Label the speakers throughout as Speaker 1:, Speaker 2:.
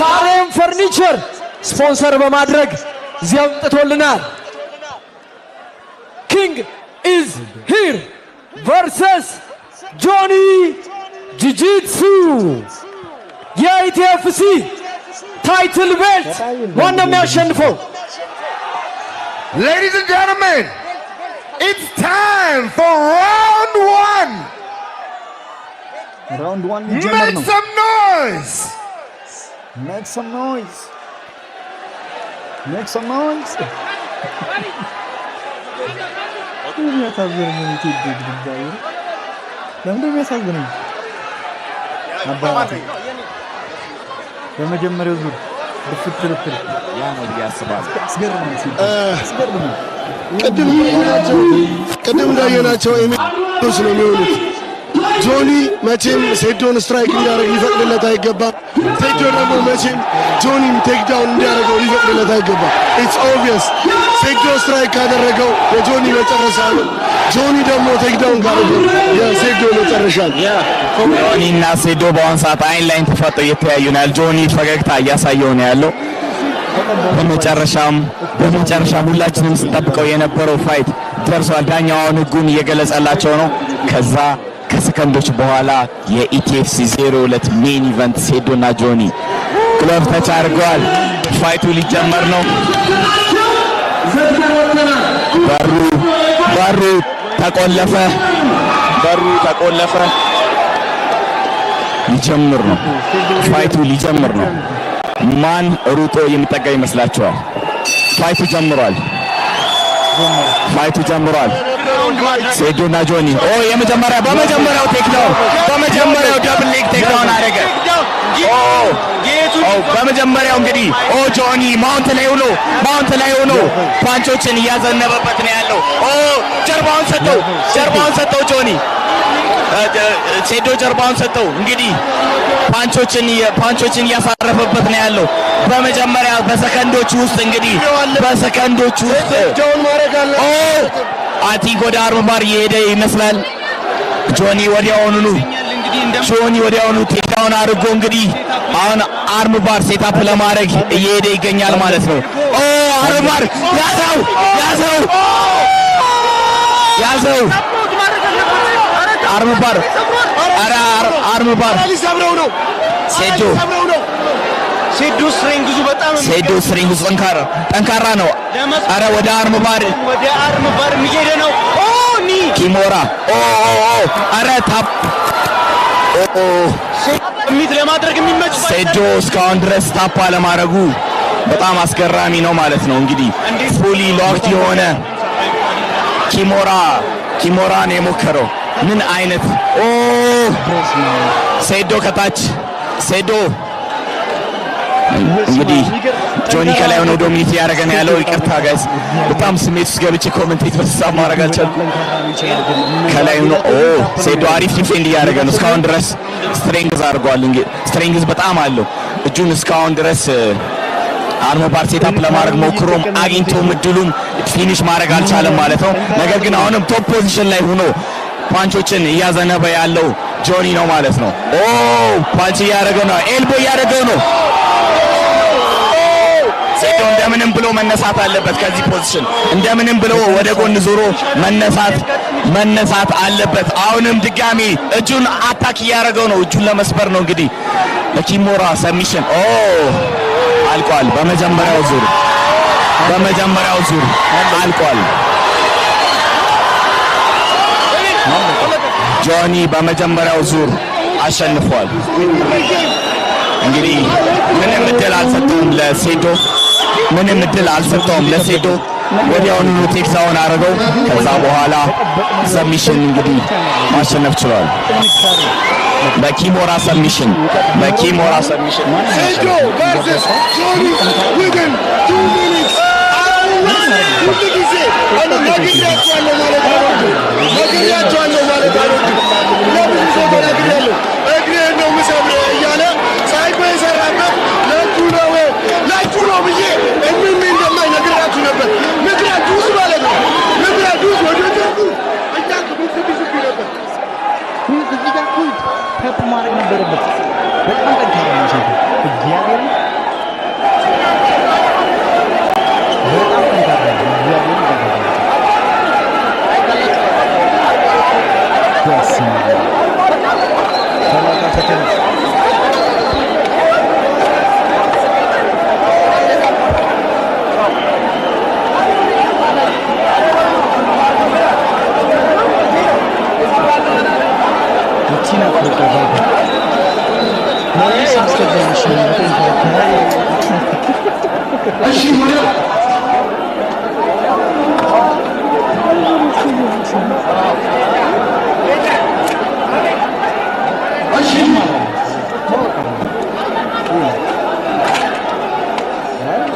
Speaker 1: ሳሬም ፈርኒቸር ስፖንሰር በማድረግ እዚህ አምጥቶልናል። King is here versus ጆኒ ጂጂትሱ፣ የ ETFC title belt ማን ነው የሚያሸንፈው?
Speaker 2: Ladies and gentlemen, it's time for round one.
Speaker 3: Round one ሊጀመር
Speaker 2: Make
Speaker 3: ነው።
Speaker 2: some noise.
Speaker 3: Make some noise, make some noise። የሚያሳዝነኝ እኔ ቴዲ ግን እግዚአብሔር ለምንድን ነው የሚያሳዝነኝ? አባቴ በመጀመሪያው ዙር ድፍት ልትል
Speaker 4: ያ ነው ብዬ አስባለሁ።
Speaker 3: አስገርመኝ ሴዶ፣ አስገርመኝ።
Speaker 5: ቅድም እንዳየናቸው ኤሚሮች ነው የሚሆኑት። ጆኒ መቼም ሴዶን strike እንዲያደርግ ሊፈቅድለት አይገባም። ሴዶ ደግሞ መቼም ጆኒን take down እንዲያደርገው ሊፈቅድለት አይገባም። It's obvious፣ ሴዶ strike ካደረገው የጆኒ መጨረሻ ነው። ጆኒ ደግሞ take down ካደረገው የሴዶ መጨረሻ ነው።
Speaker 4: ጆኒ እና ሴዶ በአሁን ሰዓት አይን ላይን ተፋጠው እየተያዩ ነው ያለው። ጆኒ ፈገግታ እያሳየው ነው ያለው። በመጨረሻም ሁላችንም ስንጠብቀው የነበረው fight ደርሷል። ዳኛው አሁን ህጉን እየገለጸላቸው ነው። ከዛ ከሰከንዶች በኋላ የ ETFC 02 main event ሴዶ እና ጆኒ glove touch አድርገዋል። Fight ኡ ሊጀመር ነው። በሩ ተቆለፈ። በሩ ተቆለፈ። ሊጀምር ነው። Fight ኡ ሊጀምር ነው። ማን ሩጦ የሚጠጋ ይመስላችኋል? Fight ኡ ጀምሯል። Fight ኡ ጀምሯል። ሴዶና ጆኒ፣ ኦ፣ በመጀመሪያው takedown፣ በመጀመሪያው double leg takedown አደረገ። ኦ ኦ፣ በመጀመሪያው እንግዲህ፣ ኦ፣ ጆኒ mount ላይ ሆኖ punch ኦችን እያዘነበበት ነው ያለው። ኦ፣ ጀርባውን ሰጠው፣ ጀርባውን ሰጠው ጆኒ፣ ሴዶ ጀርባውን ሰጠው። እንግዲህ punch ኦችን እያሳረፈበት ነው ያለው። በመጀመሪያ በሰከንዶች ውስጥ፣ እንግዲህ በሰከንዶች ውስጥ
Speaker 5: Down ማድረግ አለ።
Speaker 4: ኦ፣ I think ወደ armbar እየሄደ ይመስላል። ጆኒ ወዲያውኑ takedown አድርጎ እንግዲህ አሁን armbar setup ለማድረግ እየሄደ ይገኛል ማለት ነው። ኦ፣ armbar ያዘው፣ ያዘው፣ ያዘው armbar፣ ኧረ armbar!
Speaker 5: ሊሰብረው ነው።
Speaker 4: ሴዶ
Speaker 5: ሊሰብረው ነው።
Speaker 6: ሴዶ strength ኡ በጣም
Speaker 4: ሴዶ strength ኡ ጠንካራ ጠንካራ ነው። አረ ወደ armbar!
Speaker 6: ወደ armbar እየሄደ ነው። ኦ፣ knee!
Speaker 4: Kimura! ኦ ኦ ኦ፣ አረ tap! ኦ!
Speaker 6: Submit ለማድረግ የሚመች
Speaker 4: ሴዶ እስካሁን ድረስ tap አለማድረጉ በጣም አስገራሚ ነው ማለት ነው። እንግዲህ fully locked የሆነ Kimura ነው የሞከረው። ምን አይነት፣ ኦ፣ ሴዶ ከታች፣ ሴዶ እንግዲህ ጆኒ ከላይ ሆኖ dominate እያደረገ ነው ያለው። ይቅርታ guys፣ በጣም ስሜት ውስጥ ገብቼ commentate በተሳብ ማድረግ አልቻልኩም። ከላይ ሆኖ፣ ኦ፣ ሴዶ አሪፍ defend እያደረገ ነው። እስካሁን ድረስ strength አድርጓል። እንግዲህ strength በጣም አለው። እጁን እስካሁን ድረስ armbar setup ለማድረግ ሞክሮም አግኝቶም እድሉም finish ማድረግ አልቻለም ማለት ነው። ነገር ግን አሁንም top position ላይ ሆኖ punch ኦችን እያዘነበ ያለው ጆኒ ነው ማለት ነው። ኦ፣ punch እያደረገው ነው። Elbow እያደረገው ነው። ሴዶ እንደምንም ብሎ መነሳት አለበት ከዚህ position፣ እንደምንም ብሎ ወደ ጎን ዞሮ መነሳት አለበት። አሁንም ድጋሚ እጁን attack እያደረገው ነው። እጁን ለመስበር ነው እንግዲህ ለ kimura submission። ኦ፣ አልቋል። በመጀመሪያው ዙር አልቋል። ጆኒ በመጀመሪያው ዙር አሸንፏል። እንግዲህ ምንም እድል አልሰጠውም ለሴዶ፣ ምንም እድል አልሰጠውም ለሴዶ። ወዲያውኑ takedown አደረገው። ከዛ በኋላ submission እንግዲህ ማሸነፍ ችሏል። በ kimura submission፣ በ kimura submission።
Speaker 5: ሴዶ versus ጆኒ within 2 minutes። ሁሉ ጊዜ እኔ ነግሬያቸዋለሁ ማለት አልወድም። ነግሬያቸዋለሁ ማለት አልወድም። ለብዙ ሰው ተናግሬያለሁ። እግርህን ነው የምሰብርህ እያለ ሳይኮ የሰራበት ለእጁ ነው፣ ለእጁ ነው ብዬ እምም እንደማይ ነግሬያችሁ ነበር። ምድረ ዱስ ማለት ነው። ምድረ ዱስ ወደ ጀርቡ እያልክ ብትብስብኝ ነበር።
Speaker 3: እዚህ ጋር tap ማድረግ ነበረበት። በጣም ጠንካራ ነው ሴዶ፣ እግዚአብሔርን። በስመ አብ ተላጣ ተከለስ። እቺ ናት በቃ vibe። መልስ አስገባሽ ነው በጣም።
Speaker 1: እሺ ወደ እሺ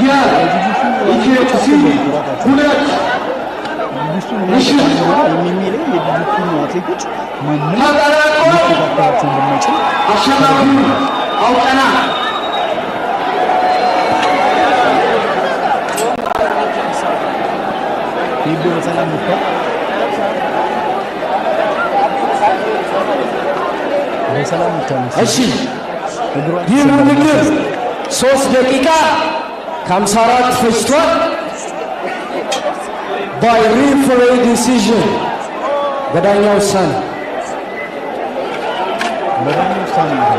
Speaker 1: የ ETFC 2
Speaker 3: መንግስቱ MMA ላይ የጂጂቱ አትሌቶች ማንም
Speaker 1: ተጠናቆ
Speaker 3: ሊፎካከራቸው እንደማይችል
Speaker 1: አሸናፊውን አውቀናል።
Speaker 3: ቴዶ በሰላም ወጥቷል። በሰላም ወጥቷል።
Speaker 1: እሺ
Speaker 3: እግሯ
Speaker 1: ይህ ውድድር 3 ደቂቃ ከ54 ፈጅቷል። By referee decision፣ በዳኛ ውሳኔ።
Speaker 3: በዳኛ ውሳኔ ነው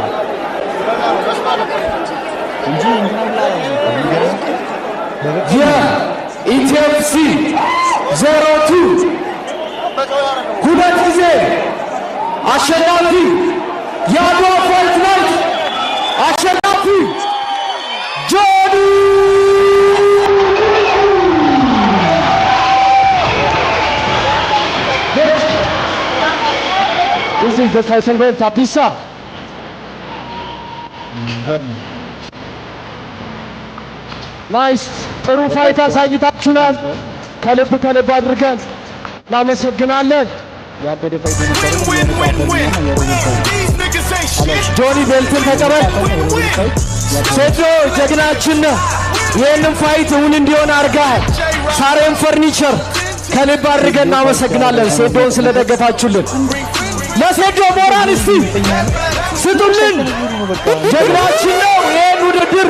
Speaker 3: እንጂ እንትና ብላ የሚገርም በበቀል
Speaker 1: የ ETFC 02 ሁለት ጊዜ አሸናፊ፣ የአድዋ fight night አሸናፊ ጆኒ This is the title belt, Abdissa. Nice. ጥሩ fight አሳይታችሁናል። ከልብ ከልብ አድርገን እናመሰግናለን።
Speaker 3: ያበደ fight የነበረው የሮቤል fight።
Speaker 1: ጆኒ belt ን ተቀበል። ሴዶ ጀግናችን ነህ። ይህንን fight እውን እንዲሆን አድርገሃል። ሳሬም ፈርኒቸር ከልብ አድርገን እናመሰግናለን፣ ሴዶን ስለደገፋችሁልን። ለሴዶ ሞራል እስቲ ስጡልን። ጀግናችን ነው። ይህን ውድድር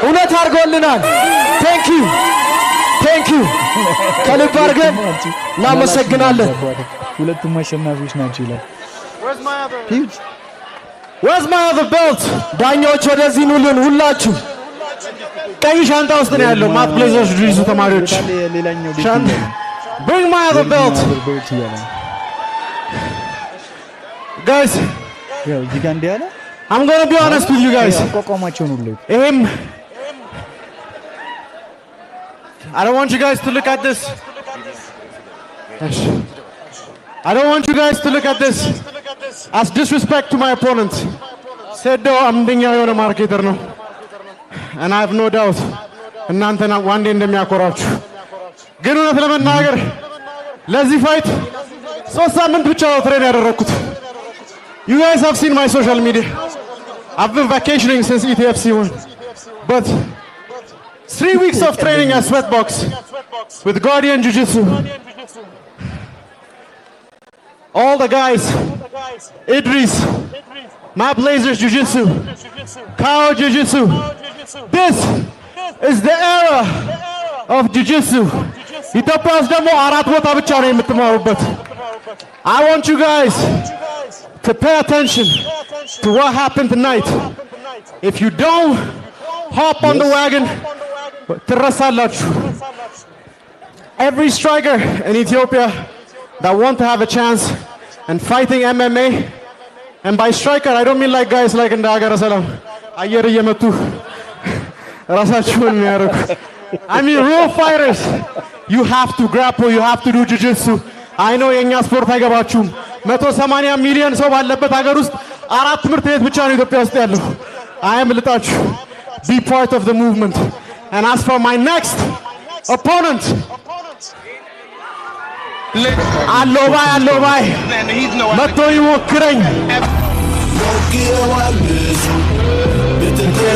Speaker 1: እውነት አድርጎልናል። Thank you, thank you፣ ከልብ አድርገን እናመሰግናለን።
Speaker 3: ሁለቱም አሸናፊዎች ናቸው ይላል። ሂዩት።
Speaker 1: Where's my other belt? ዳኛዎች ወደዚህ ኑልን ሁላችሁ።
Speaker 2: ቀይ ሻንጣ ውስጥ ነው ያለው። Mat Blazers Jiu-Jitsu ተማሪዎች
Speaker 3: ሌላኛው ቤት
Speaker 2: ሻንጣ
Speaker 3: እያለ ነው።
Speaker 2: Bring my other belt.
Speaker 3: Belt እያለ ነው።
Speaker 2: Guys,
Speaker 3: ያው እዚህ ጋር እንዲህ አለ።
Speaker 2: I'm gonna be honest with you guys.
Speaker 3: አቋቋማቸውን ሁሉ
Speaker 2: ይሄም I don't want you guys to look at this. I don't want you guys to look at this as disrespect to my opponent. ሴዶ አንደኛ የሆነ marketer ነው። And I have no doubt እናንተና one day እንደሚያኮራችሁ። ግን እውነት ለመናገር ለዚህ fight 3 ሳምንት ብቻ ነው train ያደረግኩት። You guys have seen my social media. I've been vacationing since ETFC 1. But 3 weeks of training at Sweatbox with Guardian Jiu-Jitsu. All the guys, Idris, Mat Blazers Jiu-Jitsu, Kyle Jiu-Jitsu. This is the era of Jiu-Jitsu. ኢትዮጵያ ውስጥ ደግሞ አራት ቦታ ብቻ ነው የምትማሩበት። I want you guys to pay attention to what happened tonight. If you don't hop on the wagon, ትረሳላችሁ። Every striker in Ethiopia that want to have a chance in fighting MMA, and by striker I don't mean like guys like እንደ ሀገረ ሰላም አየር እየመቱ ራሳችሁን የሚያደርጉ። I mean real fighters. You have to grapple, you have to do jiu-jitsu. I know የእኛ ስፖርት አይገባችሁም። 180 ሚሊዮን ሰው ባለበት ሀገር ውስጥ አራት ትምህርት ቤት ብቻ ነው ኢትዮጵያ ውስጥ ያለው። አያምልጣችሁ። Be part of the movement. And as for my next opponent, አለው ባይ አለው ባይ መጥቶ ይሞክረኝ።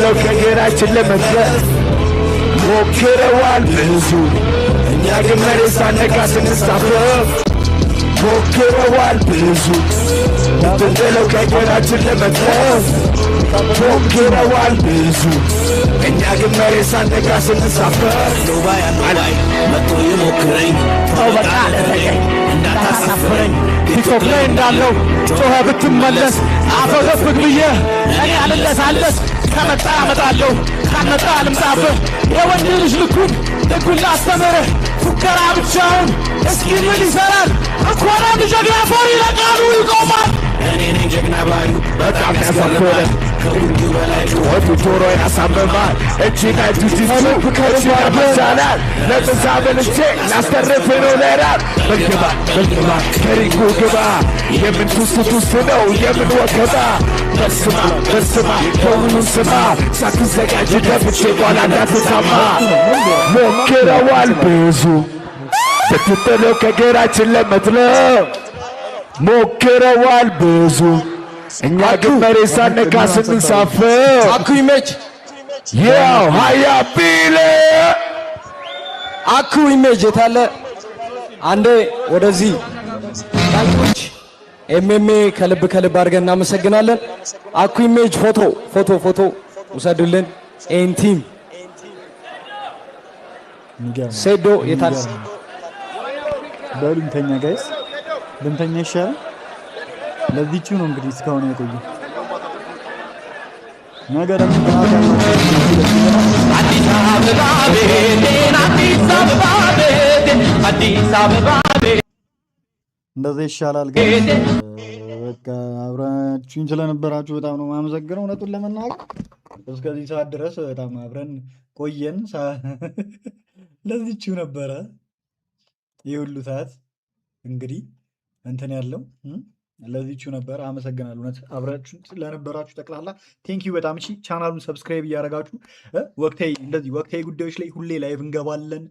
Speaker 4: ለው ከግራችን ለመድረስ ሞክረዋል ብዙ፣ እኛ ግን መሬት ሳነካ ስንሳፈፍ። ሞክረዋል ብዙ ብትጥለው ከግራችን ለመድረስ። ፎክረዋል ብዙ፣ እኛ ግን መሬት ሳንነካ ስንሳፈር።
Speaker 7: ኖባይ አኖባይ መጥቶ ይሞክረኝ፣
Speaker 4: ተው በቃ ለተገኝ እንዳታሳፍረኝ። ቲክቶክ ላይ እንዳለው ጮኸ ብትመለስ አፈገፍግ ብዬ እኔ አልለሳለስ። ከመጣ አመጣለሁ፣ ካልመጣ ልምጣብህ። የወንድ ልጅ ልኩን ልኩን ላስተምርህ። ፉከራ ብቻውን እስኪ ምን ይሰራል? እንኳን አንድ ጀግና ፈሪ ለቃሉ ይቆማል።
Speaker 7: እኔ ነኝ ጀግና ባዩ።
Speaker 4: በጣም ያሳፍራል።
Speaker 7: ከሁሉ በላይ
Speaker 4: ጩኸቱ ጆሮ ያሳምማል። እቺና ጁጂትሱ እቺና መቻላል ለምሳ በልቼ ላስተርፍ ነው ለራብ። በልግባ በልግባ ከሪንጉ ግባ። የምን ቱስ ቱስ ነው? የምን ወከባ? በስማ በስማ ደውሉን ስማ። ሳትዘጋጅ ደፍቼ ኋላ እንዳትሰማ። ሞክረዋል ብዙ ስትጥለው ከግራችን ለመጥለው፣ ሞክረዋል ብዙ፣ እኛ ግን መሬት ሳንነካ ስንሳፈር።
Speaker 1: አኩ ኢሜጅ።
Speaker 4: ያው ሀያ ቢለ
Speaker 1: አኩ ኢሜጅ የታለ? አንዴ ወደዚህ። ዳኞች፣ MMA ከልብ ከልብ አድርገን እናመሰግናለን። አኩ ኢሜጅ ፎቶ ፎቶ ፎቶ ውሰዱልን። ኤን team።
Speaker 3: የሚገርም ነው።
Speaker 1: ሴዶ የታለ?
Speaker 3: የሚገርም ነው። በሉ እንተኛ guys፣ ብንተኛ ይሻላል። ለዚችው ነው እንግዲህ እስካሁን የቆየው። ነገ ደግሞ ጥናት ያላቸው ደስ ይለናል።
Speaker 6: አዲስ አበባ ቤቴን፣ አዲስ አበባ ቤቴን፣ አዲስ አበባ
Speaker 3: እንደዛ ይሻላል። ግን በቃ አብራችሁኝ ስለነበራችሁ በጣም ነው የማመሰግነው። እውነቱን ለመናገር እስከዚህ ሰዓት ድረስ በጣም አብረን ቆየን። ለዚችው ነበረ ይህ ሁሉ ሰዓት እንግዲህ እንትን ያለው ለዚችው ነበረ። አመሰግናለሁ። እውነት አብራችሁ ለነበራችሁ ጠቅላላ thank you በጣም። እሺ፣ ቻናሉን subscribe እያደረጋችሁ ወቅታዊ እንደዚህ ወቅታዊ ጉዳዮች ላይ ሁሌ live እንገባለን።